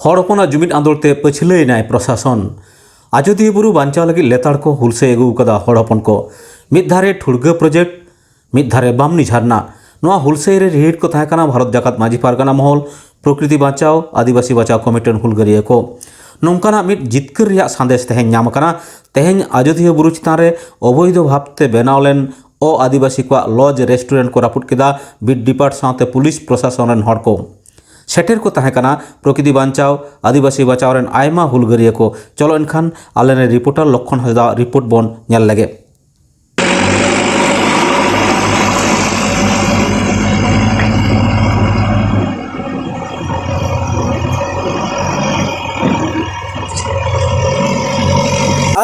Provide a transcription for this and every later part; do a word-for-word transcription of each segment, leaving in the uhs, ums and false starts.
ᱦᱚᱲ ᱦᱚᱯᱚᱱᱟᱜ ᱡᱩᱢᱤᱫ ᱟᱸᱫᱳᱲ ᱛᱮ ᱯᱟᱹᱪᱷᱞᱟᱹᱭᱮᱱᱟᱭ ᱯᱨᱚᱥᱟᱥᱚᱱ᱾ ᱟᱡᱚᱫᱤᱭᱟᱹ ᱵᱩᱨᱩ ᱵᱟᱧᱪᱟᱣ ᱞᱟᱹᱜᱤᱫ ᱞᱮᱛᱟᱲ ᱠᱚ ᱦᱩᱞᱥᱟᱹᱭ ᱟᱹᱜᱩ ᱟᱠᱟᱫᱟ ᱦᱚᱲ ᱦᱚᱯᱚᱱ ᱠᱚ᱾ ᱢᱤᱫ ᱫᱷᱟᱨᱮ ᱴᱷᱩᱲᱜᱟᱹ ᱯᱨᱚᱡᱮᱠᱴ, ᱢᱤᱫ ᱫᱷᱟᱨᱮ ᱵᱟᱢᱱᱤ ᱡᱷᱟᱨᱱᱟ᱾ ᱱᱚᱣᱟ ᱦᱩᱞᱥᱟᱹᱭ ᱨᱮ ᱨᱤᱦᱤᱴ ᱠᱚ ᱛᱟᱦᱮᱸ ᱠᱟᱱᱟ ᱵᱷᱟᱨᱚᱛ ᱡᱟᱠᱟᱛ ᱢᱟᱹᱡᱷᱤ ᱯᱟᱨᱜᱟᱱᱟ ᱢᱚᱦᱚᱞ, ᱯᱨᱚᱠᱨᱤᱛᱤ ᱵᱟᱧᱪᱟᱣ, ᱟᱹᱫᱤᱵᱟᱹᱥᱤ ᱵᱟᱧᱪᱟᱣ ᱠᱚᱢᱤᱴᱤ ᱨᱮᱱ ᱦᱩᱞᱜᱟᱹᱨᱤᱭᱟᱹ ᱠᱚ᱾ ᱱᱚᱝᱠᱟᱱᱟᱜ ᱢᱤᱫ ᱡᱤᱛᱠᱟᱹᱨ ᱨᱮᱭᱟᱜ ᱥᱟᱸᱫᱮᱥ ᱛᱮᱦᱮᱧ ᱧᱟᱢ ᱟᱠᱟᱱᱟ᱾ ᱛᱮᱦᱮᱧ ᱟᱡᱚᱫᱤᱭᱟᱹ ᱵᱩᱨᱩ ᱪᱮᱛᱟᱱ ᱨᱮ ᱚᱵᱳᱭᱫᱷᱚ ᱵᱷᱟᱵᱽᱛᱮ ᱵᱮᱱᱟᱣ ᱞᱮᱱ ᱚ ᱟᱹᱫᱤᱵᱟᱹᱥᱤ ᱠᱚᱣᱟᱜ ᱞᱚᱡᱽ ᱨᱮᱥᱴᱩᱨᱮᱱᱴ ᱠᱚ ᱨᱟᱹᱯᱩᱫ ᱠᱮᱫᱟ ᱵᱤᱴ ᱰᱤᱯᱟᱨᱴ ᱥᱟᱶᱛᱮ ᱯᱩᱞᱤᱥ ᱯᱨᱚᱥᱟᱥᱚᱱ ᱨᱮᱱ ᱦᱚᱲ ᱠᱚ᱾ ᱥᱮᱴᱮᱨ ᱠᱚ ᱛᱟᱦᱮᱸ ᱠᱟᱱᱟ ᱯᱨᱚᱠᱤᱛᱤ ᱵᱟᱧᱪᱟᱣ, ᱟᱹᱫᱤᱵᱟᱹᱥᱤ ᱵᱟᱧᱪᱟᱣ ᱨᱮᱱ ᱟᱭᱢᱟ ᱦᱩᱞᱜᱟᱹᱨᱤᱭᱟᱹ ᱠᱚ᱾ ᱪᱚᱞᱚ ᱮᱱᱠᱷᱟᱱ ᱟᱞᱮ ᱨᱮᱱ ᱨᱤᱯᱳᱨᱴᱟᱨ ᱞᱚᱠᱠᱷᱚᱱ ᱦᱟᱸᱥᱫᱟ ᱨᱤᱯᱳᱨᱴ ᱵᱚᱱ ᱧᱮᱞ ᱞᱮᱜᱮ᱾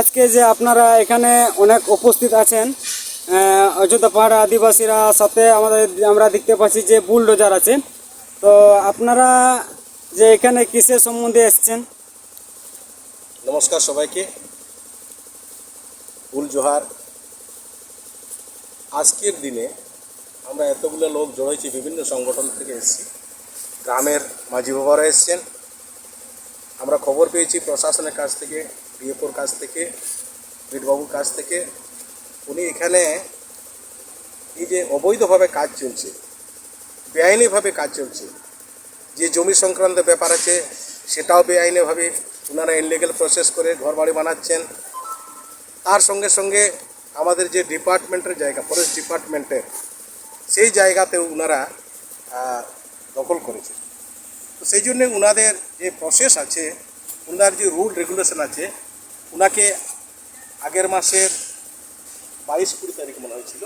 আজকে যে আপনারা এখানে অনেক উপস্থিত আছেন, আহ, অযোধ্যা পাহাড় আদিবাসীরা সাথে আমাদের, আমরা দেখতে পাচ্ছি যে বুলডোজার আছে। তো আপনারা যে এখানে কিসের সম্বন্ধে এসছেন? নমস্কার সবাইকে, ফুল জোহার। আজকের দিনে আমরা এতগুলো লোক জড়ো হয়েছি, বিভিন্ন সংগঠন থেকে এসেছি, গ্রামের মাঝি বাবারা এসছেন। আমরা খবর পেয়েছি প্রশাসনের কাছ থেকে, ডিএফওর কাছ থেকে, বিটবাবুর কাছ থেকে। উনি এখানে এই যে অবৈধভাবে কাজ চলছে, বেআইনিভাবে কাজ চলছে, যে জমি সংক্রান্ত ব্যাপার আছে, সেটাও বেআইনিভাবে ওনারা ইলিগাল প্রসেস করে ঘর বাড়ি বানাচ্ছেন। তার সঙ্গে সঙ্গে আমাদের যে ডিপার্টমেন্টের জায়গা, ফরেস্ট ডিপার্টমেন্টের, সেই জায়গাতেও ওনারা আহ, দখল করেছে। তো সেই জন্য ওনাদের যে প্রসেস আছে, ওনার যে রুল রেগুলেশন আছে, ওনাকে আগের মাসের বাইশ কুড়ি তারিখ মনে হয়েছিল,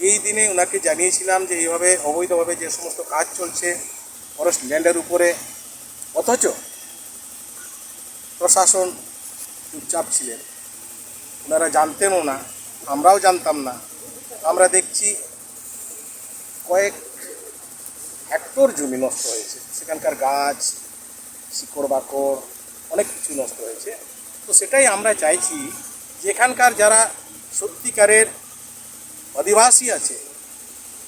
এই দিনে ওনাকে জানিয়েছিলাম যে এইভাবে অবৈধভাবে যে সমস্ত কাজ চলছে ফরেস্ট ল্যান্ডের উপরে, অথচ প্রশাসন চুপচাপ ছিলেন। ওনারা জানতেনও না, আমরাও জানতাম না। আমরা দেখছি কয়েক হেক্টর জমি নষ্ট হয়েছে, সেখানকার গাছ, শিকড় বাকড়, অনেক কিছু নষ্ট হয়েছে। তো সেটাই আমরা চাইছি যে এখানকার যারা সত্যিকারের অধিবাসী আছে,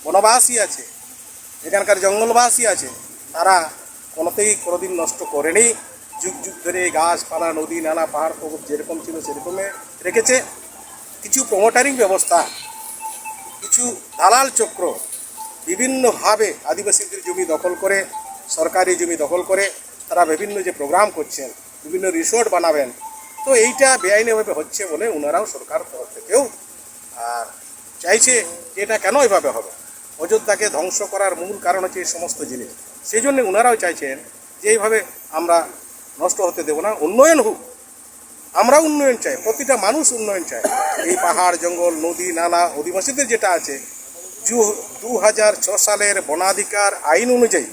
বনবাসী আছে, এখানকার জঙ্গলবাসী আছে, তারা কোনোতেই কোনোদিন নষ্ট করেনি। যুগ যুগ ধরে এই গাছপালা, নদী, নালা, পাহাড় পর্বত যেরকম ছিল সেরকমে রেখেছে। কিছু প্রমোটারিং ব্যবস্থা, কিছু দালাল চক্র বিভিন্নভাবে আদিবাসীদের জমি দখল করে, সরকারি জমি দখল করে তারা বিভিন্ন যে প্রোগ্রাম করছেন, বিভিন্ন রিসোর্ট বানাবেন, তো এইটা বেআইনিভাবে হচ্ছে বলে ওনারাও সরকার তরফ থেকেও আর চাইছে যে এটা কেন এভাবে হবে। অযোধ্যাকে ধ্বংস করার মূল কারণ হচ্ছে এই সমস্ত জিনিস। সেই জন্য ওনারাও চাইছেন যে এইভাবে আমরা নষ্ট হতে দেব না, উন্নয়ন হোক। আমরা উন্নয়ন চাই, প্রতিটা মানুষ উন্নয়ন চায়। এই পাহাড়, জঙ্গল, নদী, নালা, অধিবাসীদের যেটা আছে, দু হাজার ছ সালের বনাধিকার আইন অনুযায়ী,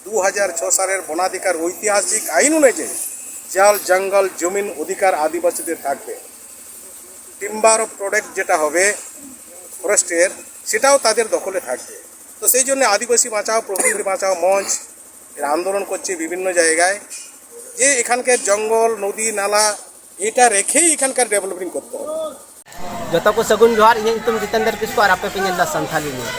দু হাজার ছ সালের বনাধিকার ঐতিহাসিক আইন অনুযায়ী জল, জঙ্গল, জমিন অধিকার আদিবাসীদের থাকবে। টিম্বার প্রোডাক্ট যেটা হবে ফরেস্টের, সেটাও তাদের দখলে থাকবে। তো সেই জন্য আদিবাসী বাঁচাও, প্রকৃতি বাঁচাও মঞ্চ এরা আন্দোলন করছে বিভিন্ন জায়গায়, যে এখানকার জঙ্গল, নদী, নালা, এটা রেখেই এখানকার ডেভেলপিং করতে হবে। ᱡᱚᱛᱚ ᱠᱚ ᱥᱟᱹᱜᱩᱱ ᱡᱚᱦᱟᱨ᱾ ᱤᱧᱟᱹᱜ ᱧᱩᱛᱩᱢ ᱡᱤᱛᱮᱱᱫᱨ ᱠᱤᱥᱠᱩ ᱟᱨ ᱟᱯᱮ ᱯᱮ ᱧᱮᱞ ᱮᱫᱟ ᱥᱟᱱᱛᱷᱟᱞᱤ ᱱᱤᱭᱩᱡᱽ᱾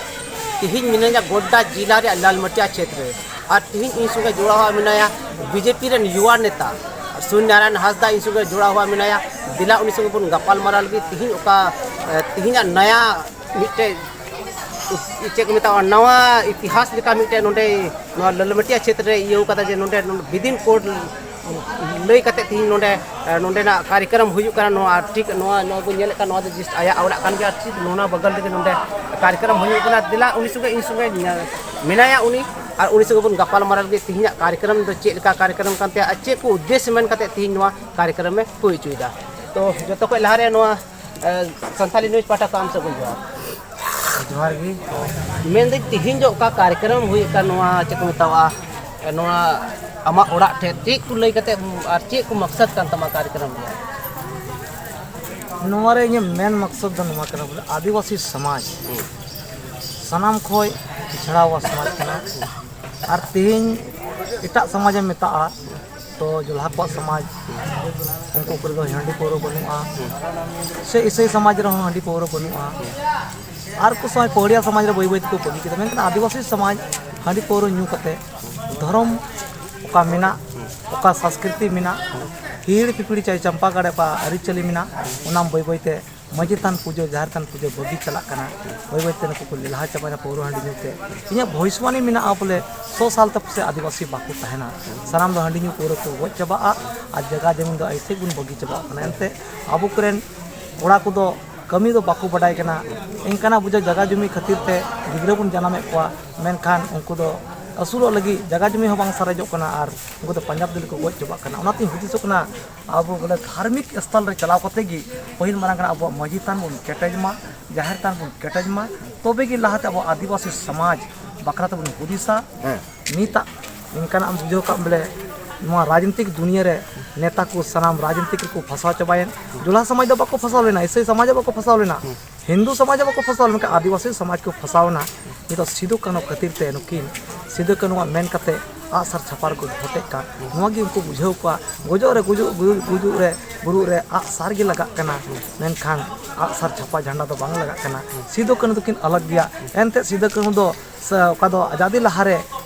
ᱛᱮᱦᱮᱧ ᱢᱤᱱᱟᱹᱧᱟ ᱜᱳᱰᱰᱟ ᱡᱤᱞᱟ ᱨᱮᱭᱟᱜ ᱞᱟᱞᱢᱟᱴᱤᱭᱟ ᱠᱷᱮᱛ ᱨᱮ, ᱟᱨ ᱛᱮᱦᱮᱧ ᱤᱧ ᱥᱚᱸᱜᱮ ᱡᱚᱲᱟᱣ ᱦᱚᱲ ᱢᱮᱱᱟᱭᱟ ᱵᱤᱡᱮᱯᱤ ᱨᱮᱱ ᱭᱩᱣᱟ ᱱᱮᱛᱟ ᱥᱩᱨᱱᱟᱨᱟᱭᱚᱱ ᱦᱟᱸᱥᱫᱟ, ᱤᱧ ᱥᱚᱸᱜᱮ ᱡᱚᱲᱟᱣ ᱦᱚᱲ ᱢᱮᱱᱟᱭᱟ᱾ ᱫᱮᱞᱟ ᱩᱱᱤ ᱥᱚᱸᱜᱮ ᱵᱚᱱ ᱜᱟᱯᱟᱞ ᱢᱟᱨᱟᱣ ᱞᱟᱹᱜᱤᱫ᱾ ᱛᱮᱦᱮᱧ ᱚᱠᱟ ᱛᱮᱦᱮᱧᱟᱜ ᱱᱟᱭᱟ ᱢᱤᱫᱴᱮᱡ ᱪᱮᱫ ᱠᱚ ᱢᱮᱛᱟᱜᱼᱟ, ᱱᱟᱣᱟ ᱤᱛᱤᱦᱟᱥ ᱞᱮᱠᱟ ᱢᱤᱫᱴᱮᱡ ᱱᱚᱰᱮ ᱱᱚᱣᱟ ᱞᱟᱞᱢᱟᱴᱤᱭᱟ ᱠᱷᱮᱛ ᱨᱮ ᱤᱭᱟᱹ ᱠᱟᱫᱟ ᱡᱮ ᱱᱚᱰᱮ ᱵᱤᱫᱤᱱ ᱠᱳᱰ ᱞᱟᱹᱭ ᱠᱟᱛᱮ ᱛᱮᱦᱮᱧ ᱱᱚᱰᱮ ᱱᱚᱰᱮᱱᱟᱜ ᱠᱟᱨᱭᱚᱠᱨᱚᱢ ᱦᱩᱭᱩᱜ ᱠᱟᱱᱟ᱾ ᱱᱚᱣᱟ ᱴᱷᱤᱠ ᱱᱚᱣᱟ ᱱᱚᱣᱟ ᱵᱚᱱ ᱧᱮᱞᱮᱫ ᱠᱟᱱ, ᱱᱚᱣᱟ ᱫᱚ ᱡᱤᱥᱴ ᱟᱭᱟᱜ ᱚᱲᱟᱜ ᱠᱟᱱ ᱜᱮᱭᱟ᱾ ᱴᱷᱤᱠ ᱱᱚᱣᱟ ᱵᱟᱜᱟᱞ ᱨᱮᱜᱮ ᱱᱚᱰᱮ ᱠᱟᱨᱭᱚᱠᱨᱚᱢ ᱦᱩᱭᱩᱜ ᱠᱟᱱᱟ᱾ ᱫᱮᱞᱟ ᱩᱱᱤ ᱥᱚᱸᱜᱮ ᱤᱧ ᱥᱚᱸᱜᱮ ᱢᱮᱱᱟᱭᱟ ᱩᱱᱤ, ᱟᱨ ᱩᱱᱤ ᱥᱚᱸᱜᱮ ᱵᱚᱱ ᱜᱟᱯᱟᱞ ᱢᱟᱨᱟᱣ ᱞᱟᱹᱜᱤᱫ᱾ ᱛᱮᱦᱮᱧᱟᱜ ᱠᱟᱨᱭᱚᱠᱨᱚᱢ ᱫᱚ ᱪᱮᱫ ᱞᱮᱠᱟ ᱠᱟᱨᱭᱚᱠᱨᱚᱢ ᱠᱟᱱ ᱛᱟᱭᱟ ᱟᱨ ᱪᱮᱫ ᱠᱚ ᱩᱫᱽᱫᱮᱥᱥᱚ ᱢᱮᱱ ᱠᱟᱛᱮ ᱛᱮᱦᱮᱧ ᱱᱚᱣᱟ ᱠᱟᱨᱭᱚᱠᱨᱚᱢ ᱮ ᱦᱩᱭ ᱦᱚᱪᱚᱭᱮᱫᱟ᱾ ᱛᱚ ᱡᱚᱛᱚ ᱠᱷᱚᱱ ᱞᱟᱦᱟᱨᱮ ᱱᱚᱣᱟ ᱥᱟᱱᱛᱟᱞᱤ ᱱᱤᱭᱩᱡᱽ ᱯᱟᱦᱴᱟ ᱠᱷᱚᱱ ᱟᱢ ᱥᱮᱫ ᱵᱚᱱ ᱡᱚᱦᱟᱨ᱾ ᱡᱚᱦᱟᱨ ᱜᱮ᱾ ᱢᱮᱱᱫᱟᱹᱧ ᱛᱤᱦᱤᱧ ᱫᱚ ᱚᱠᱟ ᱠᱟᱨᱭᱚᱠᱨᱚᱢ ᱦᱩᱭᱩᱜ ᱠᱟᱱ, ᱱᱚᱣᱟ ᱪᱮᱫ ᱠᱚ ᱢᱮᱛᱟᱣᱟᱜᱼᱟ, ᱱᱚᱣᱟ ᱟᱢᱟᱜ ᱚᱲᱟᱜ ᱴᱷᱮᱱ ᱪᱮᱫ ᱠᱚ ᱞᱟᱹᱭ ᱠᱟᱛᱮ ᱟᱨ ᱪᱮᱫ ᱠᱚ ᱢᱟᱠᱥᱟᱫ ᱠᱟᱱ ᱛᱟᱢᱟ ᱠᱟᱨᱭᱚᱠᱨᱚᱢ ᱨᱮᱭᱟᱜ? ᱱᱚᱣᱟ ᱨᱮ ᱤᱧᱟᱹᱜ ᱢᱮᱱ ᱢᱚᱠᱥᱚᱫ ᱫᱚ ᱱᱚᱣᱟ ᱠᱟᱱᱟ, ᱵᱚᱞᱮ ᱟᱹᱫᱤᱵᱟᱹᱥᱤ ᱥᱚᱢᱟᱡᱽ, ᱥᱟᱱᱟᱢ ᱠᱷᱚᱱ ᱯᱤᱪᱷᱲᱟᱣᱟ ᱥᱚᱢᱟᱡᱽ ᱠᱟᱱᱟ᱾ ᱟᱨ ᱛᱮᱦᱮᱧ ᱮᱴᱟᱜ ᱥᱚᱢᱟᱡᱽ ᱮᱢ ᱢᱮᱛᱟᱜᱼᱟ, ᱛᱚ ᱡᱚᱞᱦᱟ ᱠᱚᱣᱟᱜ ᱥᱚᱢᱟᱡᱽ, ᱩᱱᱠᱩ ᱠᱚᱨᱮ ᱫᱚ ᱦᱟᱺᱰᱤ ᱯᱟᱹᱣᱨᱟᱹ ᱵᱟᱹᱱᱩᱜᱼᱟ, ᱥᱮ ᱤᱥᱟᱹᱭ ᱥᱚᱢᱟᱡᱽ ᱨᱮᱦᱚᱸ ᱦᱟᱺᱰᱤ ᱯᱟᱹᱣᱨᱟᱹ ᱵᱟᱹᱱᱩᱜᱼᱟ᱾ ᱟᱨ ᱠᱚ ᱥᱚᱢᱟᱡᱽ ᱯᱟᱹᱣᱲᱤᱭᱟ ᱥᱚᱢᱟᱡᱽ ᱨᱮ ᱵᱟᱹᱭ ᱵᱟᱹᱭ ᱛᱮᱠᱚ ᱵᱟᱹᱜᱤ ᱠᱮᱫᱟ, ᱢᱮᱱᱠᱷᱟᱱ ᱟᱹᱫᱤᱵᱟᱹᱥᱤ ᱥᱚᱢᱟᱡᱽ ᱦᱟᱺᱰᱤ ᱯᱟᱹᱣᱨᱟᱹ ᱧᱩ ᱠᱟᱛᱮ ᱫᱷᱚᱨᱚᱢ ᱚᱠᱟ ᱢᱮᱱᱟᱜ, ᱚᱠᱟ ᱥᱚᱝᱥᱠᱨᱤᱛᱤ ᱢᱮᱱᱟᱜ, ᱦᱤᱦᱤᱲᱤ ᱯᱤᱯᱤᱲᱤ ᱪᱟᱭ ᱪᱟᱢᱯᱟ ᱜᱟᱲ ᱚᱠᱟ ᱟᱹᱨᱤᱪᱟᱹᱞᱤ ᱢᱮᱱᱟᱜ, ᱚᱱᱟ ᱵᱟᱹᱭ ᱵᱟᱹᱭᱛᱮ ᱢᱟᱹᱡᱷᱤ ᱛᱷᱟᱱ ᱯᱩᱡᱟᱹ, ᱡᱟᱦᱮᱨ ᱛᱷᱟᱱ ᱯᱩᱡᱟᱹ ᱵᱟᱹᱜᱤ ᱪᱟᱞᱟᱜ ᱠᱟᱱᱟ᱾ ᱵᱟᱹᱭ ᱵᱟᱹᱭᱛᱮ ᱱᱩᱠᱩ ᱠᱚ ᱞᱮᱞᱦᱟ ᱪᱟᱵᱟᱭᱮᱱᱟ ᱯᱟᱹᱣᱨᱟᱹ ᱦᱟᱺᱰᱤ ᱧᱩ ᱛᱮ᱾ ᱤᱧᱟᱹᱜ ᱵᱷᱚᱵᱤᱥᱥᱚᱵᱟᱱᱤ ᱢᱮᱱᱟᱜᱼᱟ ᱵᱚᱞᱮ, ᱥᱚ ᱥᱟᱞ ᱛᱮ ᱯᱟᱥᱮᱡ ᱟᱹᱫᱤᱵᱟᱹᱥᱤ ᱵᱟᱠᱚ ᱛᱟᱦᱮᱱᱟ, ᱥᱟᱱᱟᱢ ᱫᱚ ᱦᱟᱺᱰᱤ ᱧᱩ ᱯᱟᱹᱣᱨᱟᱹ ᱠᱚ ᱜᱚᱡ ᱪᱟᱵᱟᱜᱼᱟ ᱟᱨ ᱡᱟᱭᱜᱟ ᱡᱚᱢᱤᱱ ᱫᱚ ᱮᱭᱥᱮ ᱵᱚᱱ ᱵᱟᱹᱜᱤ ᱪᱟᱵᱟᱜ ᱠᱟᱱᱟ᱾ ᱮᱱᱛᱮ ᱟᱵᱚ ᱠᱚᱨᱮᱱ ᱠᱚᱲᱟ ᱠᱚᱫᱚ ᱠᱟᱹᱢᱤ ᱫᱚ ᱵᱟᱠᱚ ᱵᱟᱰᱟᱭ ᱠᱟᱱᱟ᱾ ᱮᱱᱠᱟᱱᱟᱜ ᱵᱩᱡᱷᱟᱹᱣ ᱡᱟᱭᱜᱟ ᱡᱚᱢᱤ ᱠᱷᱟᱹᱛᱤᱨ ᱛᱮ ᱜᱤᱫᱽᱨᱟᱹ ᱵᱚᱱ ᱡᱟᱱᱟᱢᱮᱫ ᱠᱚᱣᱟ, ᱢᱮᱱᱠᱷᱟᱱ ᱩᱱᱠᱩ ᱫᱚ ᱟᱹᱥᱩᱞᱚᱜ ᱞᱟᱹᱜᱤᱫ ᱡᱟᱭᱜᱟ ᱡᱚᱢᱤ ᱦᱚᱸ ᱵᱟᱝ ᱥᱟᱨᱮᱡᱚᱜ ᱠᱟᱱᱟ ᱟᱨ ᱩᱱᱠᱩ ᱫᱚ ᱯᱟᱧᱡᱟᱵᱽ ᱫᱤᱞᱞᱤ ᱠᱚ ᱜᱚᱡ ᱪᱟᱵᱟᱜ ᱠᱟᱱᱟ᱾ ᱚᱱᱟᱛᱤᱧ ᱦᱩᱫᱤᱥᱚᱜ ᱠᱟᱱᱟ, ᱟᱵᱚ ᱵᱚᱞᱮ ᱫᱷᱟᱨᱢᱤᱠ ᱥᱛᱷᱚᱞ ᱨᱮ ᱪᱟᱞᱟᱣ ᱠᱟᱛᱮ ᱜᱮ ᱯᱟᱹᱦᱤᱞ ᱢᱟᱨᱟᱝ ᱠᱟᱱᱟ ᱟᱵᱚᱣᱟᱜ ᱢᱟᱹᱡᱷᱤ ᱛᱷᱟᱱ ᱵᱚᱱ ᱠᱮᱴᱮᱡ ᱢᱟ, ᱡᱟᱦᱮᱨ ᱛᱷᱟᱱ ᱵᱚᱱ ᱠᱮᱴᱮᱡ ᱢᱟ, ᱛᱚᱵᱮ ᱜᱮ ᱞᱟᱦᱟᱛᱮ ᱟᱵᱚ ᱟᱹᱫᱤᱵᱟᱹᱥᱤ ᱥᱚᱢᱟᱡᱽ ᱵᱟᱠᱷᱨᱟ ᱛᱮᱵᱚᱱ ᱦᱩᱫᱤᱥᱟ᱾ ᱦᱮᱸ᱾ ᱱᱤᱛᱟᱜ ᱱᱤᱝᱠᱟᱱᱟᱜ ᱮᱢ ᱵᱩᱡᱷᱟᱹᱣ ᱠᱟᱜ ᱵᱚᱞᱮ, ᱱᱚᱣᱟ ᱨᱟᱡᱽᱱᱤᱛᱤᱠ ᱫᱩᱱᱤᱭᱟᱹ ᱨᱮ ᱱᱮᱛᱟ ᱠᱚ ᱥᱟᱱᱟᱢ ᱨᱟᱡᱽᱱᱤᱛᱤᱠ ᱨᱮᱠᱚ ᱯᱷᱟᱸᱥᱟᱣ ᱪᱟᱵᱟᱭᱮᱱ᱾ ᱡᱩᱞᱦᱟ ᱥᱚᱢᱟᱡᱽ ᱫᱚ ᱵᱟᱠᱚ ᱯᱷᱟᱸᱥᱟᱣ ᱞᱮᱱᱟ, ᱤᱥᱟᱹᱭ ᱥᱚᱢᱟᱡᱽ ᱦᱚᱸ ᱵᱟᱠᱚ ᱯᱷᱟᱸᱥᱟᱣ ᱞᱮᱱᱟ, ᱦᱤᱱᱫᱩ ᱥᱚᱢᱟᱡᱽ ᱦᱚᱸ ᱵᱟᱠᱚ ᱯᱷᱟᱸᱥᱟᱣ ᱞᱮᱱᱟ, ᱢᱮᱱᱠᱷᱟᱱ ᱟᱹᱫᱤᱵᱟᱹᱥᱤ ᱥᱚᱢᱟᱡᱽ ᱠᱚ ᱯᱷᱟᱸᱥᱟᱣ ᱮᱱᱟ᱾ ᱱᱤᱛᱚᱜ ᱥᱤᱫᱩ ᱠᱟᱹᱱᱦᱩ ᱠᱷᱟᱹᱛᱤᱨ ᱛᱮ ᱱᱩᱠᱤᱱ ᱥᱤᱫᱩ ᱠᱟᱹᱱᱦᱩᱣᱟᱜ ᱢᱮᱱ ᱠᱟᱛᱮ ᱟᱜᱼᱥᱟᱨ ᱪᱷᱟᱯᱟ ᱨᱮᱠᱚ ᱵᱷᱳᱴᱮᱫ ᱠᱟᱱ, ᱱᱚᱣᱟ ᱜᱮ ᱩᱱᱠᱩ ᱵᱩᱡᱷᱟᱹᱣ ᱠᱚᱣᱟ᱾ ᱜᱚᱡᱚᱜ ᱨᱮ ᱜᱩᱡᱩᱜ, ᱜᱩᱡᱩᱜ, ᱜᱩᱡᱩᱜ ᱨᱮ ᱵᱩᱨᱩᱜ ᱨᱮ ᱟᱜᱼᱥᱟᱨ ᱜᱮ ᱞᱟᱜᱟᱜ ᱠᱟᱱᱟ, ᱢᱮᱱᱠᱷᱟᱱ ᱟᱜᱼᱥᱟᱨ ᱪᱷᱟᱯᱟ ᱡᱷᱟᱱᱰᱟ ᱫᱚ ᱵᱟᱝ ᱞᱟᱜᱟᱜ ᱠᱟᱱᱟ᱾ ᱥᱤᱫᱩ ᱠᱟᱹᱱᱦᱩ ᱫᱚᱠᱤᱱ ᱟᱞᱟᱜᱽ ᱜᱮᱭᱟ, ᱮᱱᱛᱮ ᱥᱤᱫᱩ ᱠᱟᱹᱱᱦᱩ ᱫᱚ ᱥᱮ ᱚᱠᱟ ᱫᱚ ᱟᱡᱟᱫᱤ ᱞᱟᱦᱟᱨᱮ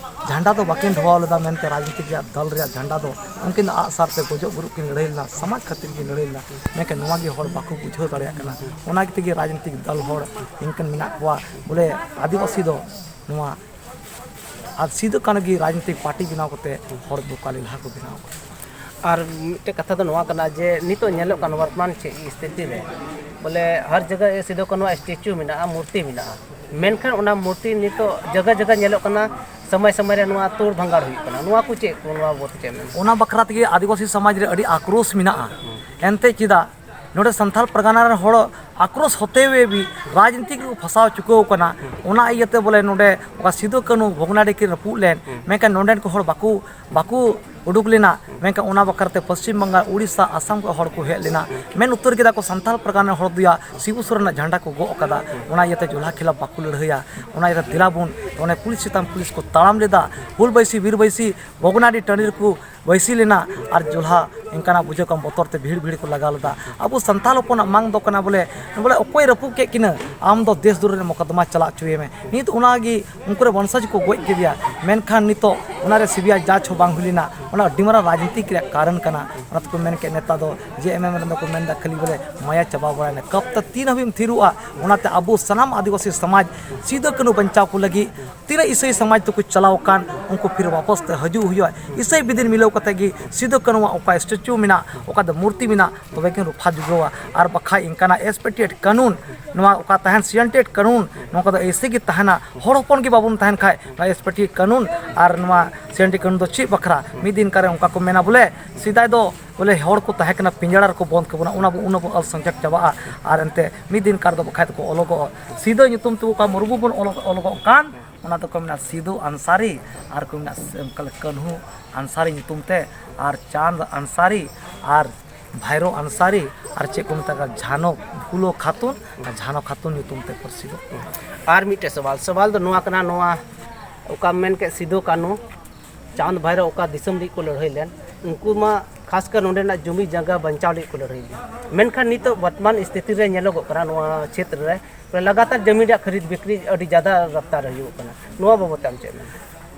ᱡᱷᱟᱱᱰᱟ ᱫᱚ ᱵᱟᱹᱠᱤᱱ ᱰᱷᱚᱣᱟᱣ ᱞᱮᱫᱟ ᱢᱮᱱᱛᱮ ᱨᱟᱡᱽᱱᱤᱛᱤ ᱨᱮᱭᱟᱜ ᱫᱚᱞ ᱨᱮᱭᱟᱜ ᱡᱷᱟᱱᱰᱟ ᱫᱚ ᱩᱱᱠᱤᱱ ᱫᱚ ᱟᱜᱼᱥᱟᱨ ᱛᱮ ᱜᱚᱡᱚᱜ ᱜᱩᱨᱩᱜ ᱠᱤᱱ ᱞᱟᱹᱲᱦᱟᱹᱭ ᱞᱮᱱᱟ, ᱥᱚᱢᱟᱡᱽ ᱠᱷᱟᱹᱛᱤᱨ ᱠᱤᱱ ᱞᱟᱹᱲᱦᱟᱹᱭ ᱞᱮᱱᱟ᱾ ᱢᱮᱱᱠᱷᱟᱱ ᱱᱚᱣᱟ ᱜᱮ ᱦᱚᱲ ᱵᱟᱠᱚ ᱵᱩᱡᱷᱟᱹᱣ ᱫᱟᱲᱮᱭᱟᱜ ᱠᱟᱱᱟ᱾ ᱚᱱᱟ ᱛᱮᱜᱮ ᱨᱟᱡᱽᱱᱤᱛᱤᱠ ᱫᱚᱞ ᱦᱚᱲ ᱤᱱᱠᱟᱹᱱ ᱢᱮᱱᱟᱜ ᱠᱚᱣᱟ ᱵᱚᱞᱮ ᱟᱹᱫᱤᱵᱟᱹᱥᱤ ᱫᱚ ᱱᱚᱣᱟ ᱟᱨ ᱥᱤᱫᱩ ᱠᱟᱹᱱᱦᱩ ᱜᱮ ᱨᱟᱡᱽᱱᱤᱛᱤᱠ ᱯᱟᱨᱴᱤ ᱵᱮᱱᱟᱣ ᱠᱟᱛᱮ ᱦᱚᱲ ᱫᱚ ᱚᱠᱟ ᱞᱮᱞᱦᱟ ᱠᱚ ᱵᱮᱱᱟᱣ ᱠᱟᱱᱟ᱾ ᱟᱨ ᱢᱤᱫᱴᱮᱡ ᱠᱟᱛᱷᱟ ᱫᱚ ᱱᱚᱣᱟ ᱠᱟᱱᱟ ᱡᱮ ᱱᱤᱛᱚᱜ ᱧᱮᱞᱚᱜ ᱠᱟᱱ ᱣᱟᱨᱛᱚᱢᱟᱱ ᱪᱮᱫ ᱥᱛᱷᱤᱛᱤ ᱨᱮ ᱵᱚᱞᱮ ᱦᱟᱨ ᱡᱟᱭᱜᱟ ᱥᱤᱫᱩ ᱠᱟᱹᱱᱦᱩ ᱟᱜ ᱥᱴᱮᱪᱩ ᱢᱮᱱᱟᱜᱼᱟ, ᱢᱩᱨᱛᱤ ᱢᱮᱱᱟᱜᱼᱟ, ᱢᱮᱱᱠᱷᱟᱱ ᱚᱱᱟ ᱢᱩᱨᱛᱤ ᱱᱤᱛᱚᱜ ᱡᱟᱭᱜᱟ ᱡᱟᱭᱜᱟ ᱧᱮᱞᱚᱜ ᱠᱟᱱᱟ, ᱥᱚᱢᱚᱭ ᱥᱚᱢᱚᱭ ᱨᱮ ᱱᱚᱣᱟ ᱛᱳᱲ ᱵᱷᱟᱸᱜᱟᱲ ᱦᱩᱭᱩᱜ ᱠᱟᱱᱟ᱾ ᱱᱚᱣᱟ ᱠᱚ ᱪᱮᱫ ᱠᱚ, ᱱᱚᱣᱟ ᱵᱟᱵᱚᱛ ᱪᱮᱫ ᱮᱢ ᱢᱮᱱᱟ? ᱚᱱᱟ ᱵᱟᱠᱷᱨᱟ ᱛᱮᱜᱮ ᱟᱹᱫᱤᱵᱟᱹᱥᱤ ᱥᱚᱢᱟᱡᱽ ᱨᱮ ᱟᱹᱰᱤ ᱟᱠᱨᱳᱥ ᱢᱮᱱᱟᱜᱼᱟ᱾ ᱮᱱᱛᱮ ᱪᱮᱫᱟᱜ ᱱᱚᱰᱮ ᱥᱟᱱᱛᱟᱲ ᱯᱟᱨᱜᱟᱱᱟ ᱨᱮᱱ ᱦᱚᱲ ᱟᱠᱨᱳᱥ ᱦᱚᱛᱮ ᱦᱩᱭᱮ ᱵᱤ ᱨᱟᱡᱽᱱᱤᱛᱤ ᱠᱚ ᱯᱷᱟᱥᱟᱣ ᱪᱩᱠᱟᱹᱣ ᱠᱟᱱᱟ᱾ ᱚᱱᱟ ᱤᱭᱟᱹᱛᱮ ᱵᱚᱞᱮ ᱱᱚᱰᱮ ᱚᱠᱟ ᱥᱤᱫᱩ ᱠᱟᱹᱱᱦᱩ ᱵᱷᱚᱜᱽᱱᱟᱰᱤ ᱠᱤᱱ ᱨᱟᱹᱯᱩᱫ ᱞᱮᱱ, ᱢᱮᱱᱠᱷᱟᱱ ᱱᱚᱰᱮᱱ ᱠᱚ ᱦᱚᱲ ᱵᱟᱠᱚ, ᱵᱟᱠᱚ ᱩᱰᱩᱠ ᱞᱮᱱᱟ᱾ ᱢᱮᱱᱠᱷᱟᱱ ᱚᱱᱟ ᱵᱟᱠᱷᱨᱟ ᱛᱮ ᱯᱚᱥᱪᱤᱢ ᱵᱟᱝᱜᱟᱞ, ᱩᱲᱤᱥᱥᱟ, ᱟᱥᱟᱢ ᱠᱷᱚᱱ ᱦᱚᱲ ᱠᱚ ᱦᱮᱡ ᱞᱮᱱᱟ᱾ ᱢᱮᱱ ᱩᱛᱟᱹᱨ ᱠᱮᱫᱟ ᱠᱚ ᱥᱟᱱᱛᱟᱲ ᱯᱟᱨᱜᱟᱱᱟ ᱨᱮᱱ ᱦᱚᱲ ᱫᱚᱭᱟ ᱥᱤᱵᱩ ᱥᱚᱨᱮᱱᱟᱜ ᱡᱷᱟᱱᱰᱟ ᱠᱚ ᱜᱚᱜ ᱟᱠᱟᱫᱟ᱾ ᱚᱱᱟ ᱤᱭᱟᱹᱛᱮ ᱡᱚᱞᱦᱟ ᱠᱷᱤᱞᱟᱯ ᱵᱟᱠᱚ ᱞᱟᱹᱲᱦᱟᱹᱭᱟ᱾ ᱚᱱᱟ ᱤᱭᱟᱹᱛᱮ ᱫᱮᱞᱟ ᱵᱚᱱ ᱚᱱᱮ ᱯᱩᱞᱤᱥ ᱪᱮᱛᱟᱱ ᱯᱩᱞᱤᱥ ᱠᱚ ᱛᱟᱲᱟᱢ ᱞᱮᱫᱟ᱾ ᱦᱩᱞ ᱵᱟᱹᱭᱥᱤ, ᱵᱤᱨ ᱵᱟᱹᱭᱥᱤ ᱵᱷᱚᱜᱽᱱᱟᱰᱤ ᱴᱟᱺᱰᱤ ᱨᱮᱠᱚ ᱵᱟᱹᱭᱥᱤ ᱞᱮᱱᱟ ᱟᱨ ᱡᱚᱞᱦᱟ ᱮᱱᱠᱟᱱᱟᱜ ᱵᱩᱡᱷᱟᱹᱣ ᱠᱟᱢ ᱵᱚᱛᱚᱨ ᱛᱮ ᱵᱷᱤᱲ ᱵᱷᱤᱲ ᱠᱚ ᱞᱟᱜᱟᱣ ᱞᱮᱫᱟ᱾ ᱟᱵᱚ ᱥᱟᱱᱛᱟᱲ ᱦᱚᱯᱚᱱᱟᱜ ᱢᱟᱝ ᱫᱚ ᱠᱟᱱᱟ ᱵᱚᱞᱮ, ᱵᱚᱞᱮ ᱚᱠᱚᱭ ᱨᱟᱹᱯᱩᱫ ᱠᱮᱫ ᱠᱤᱱᱟᱹ, ᱟᱢ ᱫᱚ ᱫᱮᱥ ᱫᱩᱨᱟᱹ ᱨᱮ ᱢᱚᱠᱚᱫᱢᱟ ᱪᱟᱞᱟᱜ ᱦᱚᱪᱚᱭᱮ ᱢᱮ᱾ ᱱᱤᱛ ᱚᱱᱟᱜᱮ ᱩᱱᱠᱩ ᱨᱮ ᱵᱚᱝᱥᱚᱡᱽ ᱠᱚ ᱜᱚᱡ ᱠᱮᱫᱮᱭᱟ᱾ ᱢᱮᱱᱠᱷᱟᱱ ᱱᱤᱛᱚᱜ ᱚᱱᱟᱨᱮ ᱥᱤᱵᱤᱟᱭ ᱡᱟᱡᱽ ᱦᱚᱸ ᱵᱟᱝ ᱦᱩᱭ ᱞᱮᱱᱟ᱾ ᱚᱱᱟ ᱟᱹᱰᱤ ᱢᱟᱨᱟᱝ ᱨᱟᱡᱽᱱᱤᱛᱤ ᱨᱮᱭᱟᱜ ᱠᱟᱨᱚᱱ ᱠᱟᱱᱟ᱾ ᱚᱱᱟ ᱛᱮᱠᱚ ᱢᱮᱱ ᱠᱮᱫ, ᱱᱮᱛᱟ ᱫᱚ ᱡᱮ ᱮᱢ ᱮᱢ ᱨᱮᱱ ᱫᱚᱠᱚ ᱢᱮᱱᱫᱟ ᱠᱷᱟᱹᱞᱤ ᱵᱚᱞᱮ ᱢᱟᱭᱟ ᱪᱟᱵᱟ ᱵᱟᱲᱟᱭᱮᱱᱟ᱾ ᱠᱟᱯ ᱛᱮ ᱛᱤᱱ ᱦᱟᱹᱵᱤᱡ ᱮᱢ ᱛᱷᱤᱨᱚᱜᱼᱟ? ᱚᱱᱟᱛᱮ ᱟᱵᱚ ᱥᱟᱱᱟᱢ ᱟᱹᱫᱤᱵᱟᱹᱥᱤ ᱥᱚᱢᱟᱡᱽ ᱥᱤᱫᱩ ᱠᱟᱹᱱᱦᱩ ᱵᱟᱧᱪᱟᱣ ᱠᱚ ᱞᱟᱹᱜᱤᱫ ᱛᱤᱱᱟᱹᱜ ᱤᱥᱟᱹᱭ ᱥᱚᱢᱟᱡᱽ ᱛᱮᱠᱚ ᱪᱟᱞᱟᱣ ᱟᱠᱟᱱ, ᱩᱱᱠᱩ ᱯᱷᱤᱨ ᱣᱟᱯᱚᱥ ᱛᱮ ᱦᱤᱡᱩᱜ ᱦᱩᱭᱩᱜᱼᱟ᱾ ᱤᱥᱟᱹᱭ ᱵᱤᱫᱤᱱ ᱢᱤᱞᱟᱹᱣ ᱠᱟᱛᱮ ᱜᱮ ᱥᱤᱫᱩ ᱠᱟᱹᱱᱦᱩᱣᱟᱜ ᱚᱠᱟ ᱥᱴᱮᱪᱩ ᱢᱮᱱᱟᱜ, ᱚᱠᱟ ᱫᱚ ᱢᱩᱨᱛᱤ ᱢᱮᱱᱟᱜ, ᱛᱚᱵᱮ ᱠᱤᱱ ᱨᱚᱯᱷᱟ ᱡᱩᱜᱟᱹᱣᱟ᱾ ᱟᱨ ᱵᱟᱠᱷᱟᱡ ᱤᱱᱠᱟᱱᱟᱜ ᱮᱥᱯᱮᱴᱤᱭᱮᱴ ᱠᱟᱹᱱᱩᱱ, ᱱᱚᱣᱟ ᱚᱠᱟ ᱛᱟᱦᱮᱱ ᱥᱤᱭᱟᱱᱴᱮᱰ ᱠᱟᱹᱱᱩᱱ, ᱱᱚᱣᱟ ᱠᱚᱫᱚ ᱮᱭᱥᱮ ᱜᱮ ᱛᱟᱦᱮᱱᱟ᱾ ᱦᱚᱲ ᱦᱚᱯᱚᱱ ᱜᱮ ᱵᱟᱵᱚᱱ ᱛᱟᱦᱮᱱ ᱠᱷᱟᱡ, ᱱᱚᱣᱟ ᱮᱥᱯᱮᱴᱤᱭᱮᱴ ᱠᱟᱹᱱᱩᱱ ᱟᱨ ᱱᱚᱣᱟ ᱥᱤᱭᱟᱱᱴᱮᱰ ᱠᱟᱹᱱᱩᱱ ᱫᱚ ᱪᱮᱫ ᱵᱟᱠᱷᱨᱟ? ᱢᱤᱫ ᱫᱤᱱ ᱠᱟᱨᱮ ᱚᱱᱠᱟ ᱠᱚ ᱢᱮᱱᱟ ᱵᱚᱞᱮ, ᱥᱮᱫᱟᱭ ᱫᱚ ᱵᱚᱞᱮ ᱦᱚᱲ ᱠᱚ ᱛᱟᱦᱮᱸ ᱠᱟᱱᱟ, ᱯᱤᱸᱡᱟᱲᱟ ᱨᱮᱠᱚ ᱵᱚᱸᱫᱽ ᱠᱟᱵᱚᱱᱟ, ᱚᱱᱟ ᱵᱚ, ᱚᱱᱟ ᱵᱚ ᱟᱞ ᱥᱚᱝᱠᱷᱮᱯ ᱪᱟᱵᱟᱜᱼᱟ᱾ ᱟᱨ ᱮᱱᱛᱮ ᱢᱤᱫ ᱫᱤᱱ ᱠᱟᱨ ᱫᱚ ᱵᱟᱠᱷᱟᱡ ᱫᱚᱠᱚ ᱚᱞᱚᱜᱚᱜᱼᱟ᱾ ᱥᱤᱫᱟᱹ ᱧᱩᱛᱩᱢ ᱛᱮ ᱚᱠᱟ ᱢᱩᱨᱢᱩ ᱵᱚᱱ ᱚᱞᱚᱜ, ᱚᱞᱚᱜᱚᱜ ᱠᱟᱱ, ᱚᱱᱟ ᱫᱚᱠᱚ ᱢᱮᱱᱟ ᱥᱤᱫᱩ ᱟᱱᱥᱟᱨᱤ, ᱟᱨ ᱠᱚ ᱢᱮᱱᱟ ᱥᱮ-, ᱚᱱᱠᱟ ᱞᱮᱠᱟ ᱠᱟᱹᱱᱦᱩ ᱟᱱᱥᱟᱨᱤ ᱧᱩᱛᱩᱢ ᱛᱮ, ᱟᱨ ᱪᱟᱸᱫᱽ ᱟᱱᱥᱟᱨᱤ, ᱟᱨ ᱵᱷᱟᱭᱨᱳ ᱟᱱᱥᱟᱨᱤ, ᱟᱨ ᱪᱮᱫ ᱠᱚ ᱢᱮᱛᱟᱜᱼᱟ, ᱡᱷᱟᱱᱚ, ᱯᱷᱩᱞᱳ ᱠᱷᱟᱛᱩᱱ, ᱟᱨ ᱡᱷᱟᱱᱚ ᱠᱷᱟᱛᱩᱱ ᱧᱩᱛᱩᱢ ᱛᱮ ᱯᱟᱹᱨᱥᱤ ᱫᱚ᱾ ᱟᱨ ᱢᱤᱫᱴᱮᱡ ᱥᱟᱣᱟᱞ, ᱥᱟᱣᱟᱞ ᱫᱚ ᱱᱚᱣᱟ ᱠᱟᱱᱟ, ᱱᱚᱣᱟ ᱚᱠᱟᱢ ᱢᱮᱱ ᱠᱮᱫ ᱥᱤᱫᱩ ᱠᱟᱹᱱᱦᱩ, ᱪᱟᱸᱫᱽ ᱵᱷᱟᱭᱨᱳ ᱚᱠᱟ ᱫᱤᱥᱚᱢ ᱞᱟᱹᱜᱤᱫ ᱠᱚ ᱞᱟᱹᱲᱦᱟᱹᱭ ᱞᱮᱱ, ᱩᱱᱠᱩ ᱢᱟ ᱠᱷᱟᱥᱠᱟᱨ ᱱᱚᱸᱰᱮᱱᱟᱜ ᱡᱩᱢᱤ ᱡᱟᱭᱜᱟ ᱵᱟᱧᱪᱟᱣ ᱞᱟᱹᱜᱤᱫ ᱠᱚ ᱞᱟᱹᱲᱦᱟᱹᱭ ᱞᱮᱱ᱾ ᱢᱮᱱᱠᱷᱟᱱ ᱱᱤᱛᱚᱜ ᱵᱚᱨᱛᱚᱢᱟᱱ ᱥᱛᱷᱤᱛᱤ ᱨᱮ ᱧᱮᱞᱚᱜᱚᱜ ᱠᱟᱱᱟ, ᱱᱚᱣᱟ ᱪᱷᱮᱛᱨᱚ ᱨᱮ ᱞᱟᱜᱟᱛᱟᱨ ᱡᱚᱢᱤ ᱨᱮᱭᱟᱜ ᱠᱷᱟᱨᱤᱫ ᱵᱤᱠᱨᱤ ᱟᱹᱰᱤ ᱡᱟᱫᱟ ᱨᱟᱯᱛᱟᱨ ᱨᱮ ᱦᱩᱭᱩᱜ ᱠᱟᱱᱟ᱾ ᱱᱚᱣᱟ ᱵᱟᱵᱚᱫ ᱛᱮ ᱟᱢ ᱪᱮᱫ ᱮᱢ ᱢᱮᱱᱟ?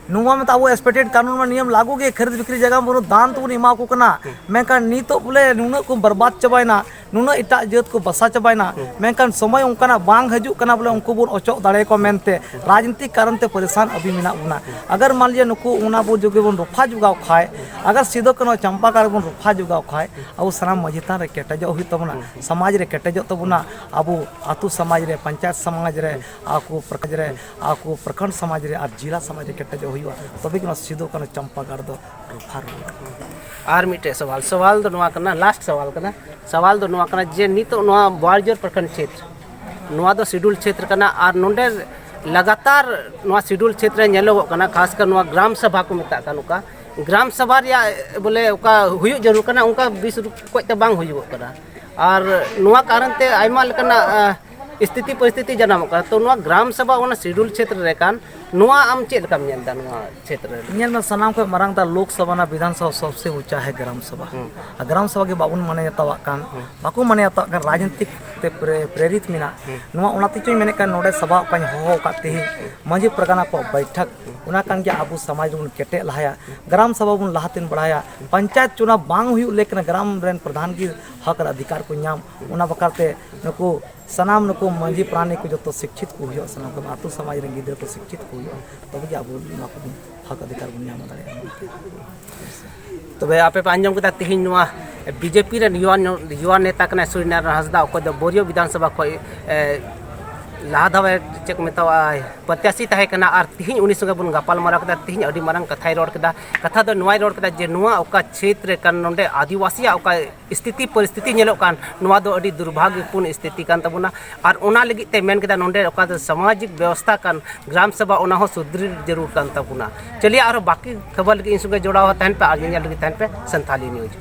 ᱱᱚᱣᱟ ᱢᱟᱛᱚ ᱟᱵᱚ ᱮᱥᱯᱮᱴᱮᱰ ᱠᱟᱹᱱᱩᱱ ᱢᱟ ᱱᱤᱭᱚᱢ ᱞᱟᱹᱜᱩ ᱜᱮ, ᱠᱷᱟᱨᱤᱫ ᱵᱤᱠᱨᱤ ᱡᱟᱭᱜᱟ ᱵᱚᱱ ᱫᱟᱱ ᱛᱮᱵᱚᱱ ᱮᱢᱟ ᱠᱚ ᱠᱟᱱᱟ᱾ ᱢᱮᱱᱠᱷᱟᱱ ᱱᱤᱛᱚᱜ ᱵᱚᱞᱮ ᱱᱩᱱᱟᱹᱜ ᱠᱚ ᱵᱚᱨᱵᱟᱫ ᱪᱟᱵᱟᱭᱮᱱᱟ, ᱱᱩᱱᱟᱹᱜ ᱮᱴᱟᱜ ᱡᱟᱹᱛ ᱠᱚ ᱵᱟᱥᱟ ᱪᱟᱵᱟᱭᱮᱱᱟ, ᱢᱮᱱᱠᱷᱟᱱ ᱥᱚᱢᱚᱭ ᱚᱱᱠᱟᱱᱟᱜ ᱵᱟᱝ ᱦᱤᱡᱩᱜ ᱠᱟᱱᱟ ᱵᱚᱞᱮ ᱩᱱᱠᱩ ᱵᱚᱱ ᱚᱪᱚᱜ ᱫᱟᱲᱮᱭᱟᱠᱚᱣᱟ ᱢᱮᱱᱛᱮ᱾ ᱨᱟᱡᱽᱱᱤᱛᱤᱠ ᱠᱟᱨᱚᱱ ᱛᱮ ᱯᱟᱨᱤᱥᱟᱱ ᱟᱹᱵᱤ ᱢᱮᱱᱟᱜ ᱵᱚᱱᱟ᱾ ᱟᱜᱟᱨ ᱢᱟᱱ ᱞᱤᱭᱟ ᱱᱩᱠᱩ ᱚᱱᱟ ᱵᱚ ᱡᱩᱫᱤ ᱵᱚᱱ ᱨᱚᱯᱷᱟ ᱡᱚᱜᱟᱣ ᱠᱷᱟᱡ, ᱟᱜᱟᱨ ᱥᱤᱫᱩ ᱠᱟᱹᱱᱦᱩ ᱪᱟᱢᱯᱟ ᱜᱟᱲ ᱵᱚᱱ ᱨᱚᱯᱷᱟ ᱡᱚᱜᱟᱣ ᱠᱷᱟᱡ, ᱟᱵᱚ ᱥᱟᱱᱟᱢ ᱢᱟᱹᱡᱷᱤ ᱛᱷᱟᱱ ᱨᱮ ᱠᱮᱴᱮᱡᱚᱜ ᱦᱩᱭᱩᱜ ᱛᱟᱵᱚᱱᱟ, ᱥᱚᱢᱟᱡᱽ ᱨᱮ ᱠᱮᱴᱮᱡᱚᱜ ᱛᱟᱵᱚᱱᱟ, ᱟᱵᱚ ᱟᱹᱛᱩ ᱥᱚᱢᱟᱡᱽ ᱨᱮ, ᱯᱚᱧᱪᱟᱭᱮᱛ ᱥᱚᱢᱟᱡᱽ ᱨᱮ, ᱟᱠᱚ ᱯᱨᱚᱠᱷᱚᱸᱰ ᱨᱮ, ᱟᱠᱚ ᱯᱨᱚᱠᱷᱚᱸᱰ ᱥᱚᱢᱟᱡᱽ ᱨᱮ ᱟᱨ ᱡᱮᱞᱟ ᱥᱚᱢᱟᱡᱽ ᱨᱮ ᱠᱮᱴᱮᱡᱚᱜ ᱦᱩᱭᱩᱜᱼᱟ, ᱛᱚᱵᱮ ᱜᱮ ᱱᱚᱣᱟ ᱥᱤᱫᱩ ᱠᱟᱹᱱᱦᱩ ᱪᱟᱢᱯᱟ ᱜᱟᱲ ᱫᱚ ᱨᱚᱯᱷᱟ ᱨᱩᱣᱟᱹᱲᱚᱜᱼᱟ᱾ ᱟᱨ ᱢᱤᱫᱴᱮᱡ ᱥᱟᱣᱟᱞ, ᱥᱟᱣᱟᱞ ᱫᱚ ᱱᱚᱣᱟ ᱠᱟᱱᱟ, ᱞᱟᱥᱴ ᱥᱟᱣᱟᱞ ᱠᱟᱱᱟ᱾ ᱥᱟᱣᱟᱞ ᱫᱚ ᱱᱚᱣᱟ ᱠᱟᱱᱟ ᱡᱮ ᱱᱤᱛᱚᱜ ᱱᱚᱣᱟ ᱵᱳᱣᱟᱞᱡᱳᱨ ᱯᱨᱚᱠᱷᱚᱸᱰ ᱪᱷᱮᱛᱨᱚ, ᱱᱚᱣᱟ ᱫᱚ ᱥᱤᱰᱩᱞ ᱪᱷᱮᱛᱨᱚ ᱠᱟᱱᱟ, ᱟᱨ ᱱᱚᱰᱮ ᱞᱟᱜᱟᱛᱟᱨ ᱱᱚᱣᱟ ᱥᱤᱰᱩᱞ ᱪᱷᱮᱛᱨᱚ ᱨᱮ ᱧᱮᱞᱚᱜᱚᱜ ᱠᱟᱱᱟ, ᱠᱷᱟᱥᱠᱟᱨ ᱱᱚᱣᱟ ᱜᱨᱟᱢ ᱥᱟᱵᱷᱟ ᱠᱚ ᱢᱮᱛᱟᱜ ᱠᱟᱱ, ᱚᱠᱟ ᱜᱨᱟᱢ ᱥᱟᱵᱷᱟ ᱨᱮᱭᱟᱜ ᱵᱚᱞᱮ ᱚᱠᱟ ᱦᱩᱭᱩᱜ ᱡᱟᱹᱨᱩᱲ ᱠᱟᱱᱟ, ᱚᱱᱠᱟ ᱵᱮᱥ ᱨᱩᱯ ᱚᱠᱚᱡ ᱛᱮ ᱵᱟᱝ ᱦᱩᱭᱩᱜᱚᱜ ᱠᱟᱱᱟ᱾ ᱟᱨ ᱱᱚᱣᱟ ᱠᱟᱨᱚᱱ ᱛᱮ ᱟᱭᱢᱟ ᱞᱮᱠᱟᱱᱟᱜ, ᱟ, ᱥᱛᱷᱤᱛᱤ ᱯᱚᱨᱤᱥᱛᱷᱤᱛᱤ ᱡᱟᱱᱟᱢᱚᱜ ᱠᱟᱱᱟ᱾ ᱛᱚ ᱱᱚᱣᱟ ᱜᱨᱟᱢ ᱥᱚᱵᱷᱟ ᱚᱱᱟ ᱥᱤᱰᱩᱞ ᱪᱷᱮᱛᱨᱚ ᱨᱮ ᱠᱟᱱ, ᱱᱚᱣᱟ ᱟᱢ ᱪᱮᱫ ᱞᱮᱠᱟᱢ ᱧᱮᱞ ᱮᱫᱟ ᱱᱚᱣᱟ ᱪᱷᱮᱛᱨᱚ ᱨᱮ? ᱧᱮᱞ ᱢᱮ, ᱥᱟᱱᱟᱢ ᱠᱷᱚᱱ ᱢᱟᱨᱟᱝ ᱫᱚ ᱞᱳᱠ ᱥᱚᱵᱷᱟ ᱨᱮᱱᱟᱜ ᱵᱤᱫᱷᱟᱱ ᱥᱚᱵᱷᱟ ᱥᱚᱵᱥᱮ ᱩᱪᱟ ᱦᱮ ᱜᱨᱟᱢ ᱥᱚᱵᱷᱟ᱾ ᱦᱩᱸ᱾ ᱟᱨ ᱜᱨᱟᱢ ᱥᱚᱵᱷᱟ ᱜᱮ ᱵᱟᱵᱚᱱ ᱢᱟᱱᱟᱣ ᱵᱟᱛᱟᱣᱟᱜ ᱠᱟᱱ, ᱦᱩᱸ᱾ ᱵᱟᱠᱚ ᱢᱟᱱᱟᱣ ᱵᱟᱛᱟᱣᱟᱜ ᱠᱟᱱ, ᱨᱟᱡᱽᱱᱤᱛᱤᱠ ᱛᱮ ᱯᱨᱮ-, ᱯᱨᱮᱨᱤᱛ ᱢᱮᱱᱟᱜ᱾ ᱦᱩᱸ᱾ ᱱᱚᱣᱟ ᱚᱱᱟ ᱛᱮᱪᱚᱧ ᱢᱮᱱᱮᱫ ᱠᱟᱱ, ᱱᱚᱰᱮ ᱥᱚᱵᱷᱟ ᱚᱠᱟᱧ ᱦᱚᱦᱚ ᱟᱠᱟᱫ ᱛᱮᱦᱮᱧ, ᱢᱟᱹᱡᱷᱤ ᱯᱟᱨᱜᱟᱱᱟ ᱠᱚᱣᱟᱜ ᱵᱟᱹᱭᱴᱷᱟᱹᱠ, ᱚᱱᱟ ᱠᱟᱱ ᱜᱮᱭᱟ ᱟᱵᱚ ᱥᱚᱢᱟᱡᱽ ᱵᱚᱱ ᱠᱮᱴᱮᱡ ᱞᱟᱦᱟᱭᱟ, ᱜᱨᱟᱢ ᱥᱚᱵᱷᱟ ᱵᱚᱱ ᱞᱟᱦᱟᱛᱮᱱ ᱵᱟᱲᱟᱭᱟ᱾ ᱯᱚᱧᱪᱟᱭᱮᱛ ᱪᱩᱱᱟᱣ ᱵᱟᱝ ᱦᱩᱭᱩᱜ ᱞᱮᱠ ᱠᱟᱱᱟ, ᱜᱨᱟᱢ ᱨᱮᱱ ᱯᱨᱚᱫᱷᱟᱱ ᱜᱮ ᱦᱚᱠ ᱟᱨ ᱚᱫᱷᱤᱠᱟᱨ ᱠᱚ ᱧᱟᱢ᱾ ᱚᱱᱟ ᱵᱟᱠᱷᱨᱟ ᱛᱮ ᱱᱩᱠᱩ ᱥᱟᱱᱟᱢ ᱱᱩᱠᱩ ᱢᱟᱹᱡᱷᱤ ᱯᱟᱨᱟᱱᱤᱠ ᱠᱚ ᱡᱚᱛᱚ ᱥᱤᱠᱠᱷᱤᱛ ᱠᱚ ᱦᱩᱭᱩᱜᱼᱟ, ᱥᱟᱱᱟᱢ ᱠᱚ ᱟᱹᱛᱩ ᱥᱚᱢᱟᱡᱽ ᱨᱮᱱ ᱜᱤᱫᱽᱨᱟᱹ ᱠᱚ ᱥᱤᱠᱠᱷᱤᱛ ᱠᱚ ᱦᱩᱭᱩᱜᱼᱟ, ᱛᱚᱵᱮ ᱜᱮ ᱟᱵᱚ ᱱᱚᱣᱟ ᱠᱚᱵᱚᱱ ᱦᱚᱠ ᱚᱫᱷᱤᱠᱟᱨ ᱵᱚᱱ ᱧᱟᱢ ᱫᱟᱲᱮᱭᱟᱜᱼᱟ᱾ ᱛᱚᱵᱮ ᱟᱯᱮ ᱯᱮ ᱟᱸᱡᱚᱢ ᱠᱮᱫᱟ ᱛᱤᱦᱤᱧ ᱱᱚᱣᱟ ᱵᱤᱡᱮᱯᱤ ᱨᱮᱱ ᱭᱩᱣᱟ ᱱᱚ-, ᱭᱩᱣᱟ ᱱᱮᱛᱟ ᱠᱟᱱᱟᱭ ᱥᱩᱨᱤᱱᱟᱨᱟᱭᱚᱱ ᱦᱟᱸᱥᱫᱟ, ᱚᱠᱚᱭ ᱫᱚ ᱵᱳᱨᱤᱭᱳ ᱵᱤᱫᱷᱟᱱ ᱥᱚᱵᱷᱟ ᱠᱷᱚᱱ, ᱮ, ᱞᱟᱦᱟ ᱫᱷᱟᱣ ᱮ ᱪᱮᱫ ᱠᱚ ᱢᱮᱛᱟᱣᱟᱜᱼᱟ, ᱯᱨᱚᱛᱭᱟᱥᱤ ᱛᱟᱦᱮᱸ ᱠᱟᱱᱟ, ᱟᱨ ᱛᱤᱦᱤᱧ ᱩᱱᱤ ᱥᱚᱸᱜᱮ ᱵᱚᱱ ᱜᱟᱯᱟᱞ ᱢᱟᱨᱟᱣ ᱠᱮᱫᱟ᱾ ᱛᱤᱦᱤᱧ ᱟᱹᱰᱤ ᱢᱟᱨᱟᱝ ᱠᱟᱛᱷᱟᱭ ᱨᱚᱲ ᱠᱮᱫᱟ᱾ ᱠᱟᱛᱷᱟ ᱫᱚ ᱱᱚᱣᱟᱭ ᱨᱚᱲ ᱠᱮᱫᱟ ᱡᱮ ᱱᱚᱣᱟ ᱚᱠᱟ ᱪᱷᱮᱛᱨᱚ ᱨᱮ ᱠᱟᱱ, ᱱᱚᱰᱮ ᱟᱹᱫᱤᱵᱟᱹᱥᱤᱭᱟᱜ ᱚᱠᱟ ᱥᱛᱷᱤᱛᱤ ᱯᱚᱨᱤᱥᱛᱷᱤᱛᱤ ᱧᱮᱞᱚᱜ ᱠᱟᱱ, ᱱᱚᱣᱟ ᱫᱚ ᱟᱹᱰᱤ ᱫᱩᱨᱵᱷᱟᱜᱽᱭᱚᱯᱩᱨᱱ ᱥᱛᱷᱤᱛᱤ ᱠᱟᱱ ᱛᱟᱵᱚᱱᱟ᱾ ᱟᱨ ᱚᱱᱟ ᱞᱟᱹᱜᱤᱫ ᱛᱮ ᱢᱮᱱ ᱠᱮᱫᱟ, ᱱᱚᱰᱮ ᱚᱠᱟ ᱫᱚ ᱥᱟᱢᱟᱡᱤᱠ ᱵᱮᱵᱚᱥᱛᱷᱟ ᱠᱟᱱ ᱜᱨᱟᱢ ᱥᱚᱵᱷᱟ, ᱚᱱᱟ ᱦᱚᱸ ᱥᱩᱫᱷᱨᱤ ᱡᱟᱹᱨᱩᱲ ᱠᱟᱱ ᱛᱟᱵᱚᱱᱟ᱾ ᱪᱚᱞᱤᱭᱮ, ᱟᱨᱦᱚᱸ ᱵᱟᱹᱠᱤ ᱠᱷᱚᱵᱚᱨ ᱞᱟᱹᱜᱤᱫ ᱤᱧ ᱥᱚᱸᱜᱮ ᱡᱚᱲᱟᱣ ᱛᱟᱦᱮᱱ ᱯᱮ ᱟᱨ ᱧᱮᱧᱮᱞ ᱞᱟᱹᱜᱤᱫ ᱛᱟᱦᱮᱱ ᱯᱮ ᱥᱟᱱᱛᱷᱟᱞᱤ ᱱᱤᱭᱩᱡᱽ᱾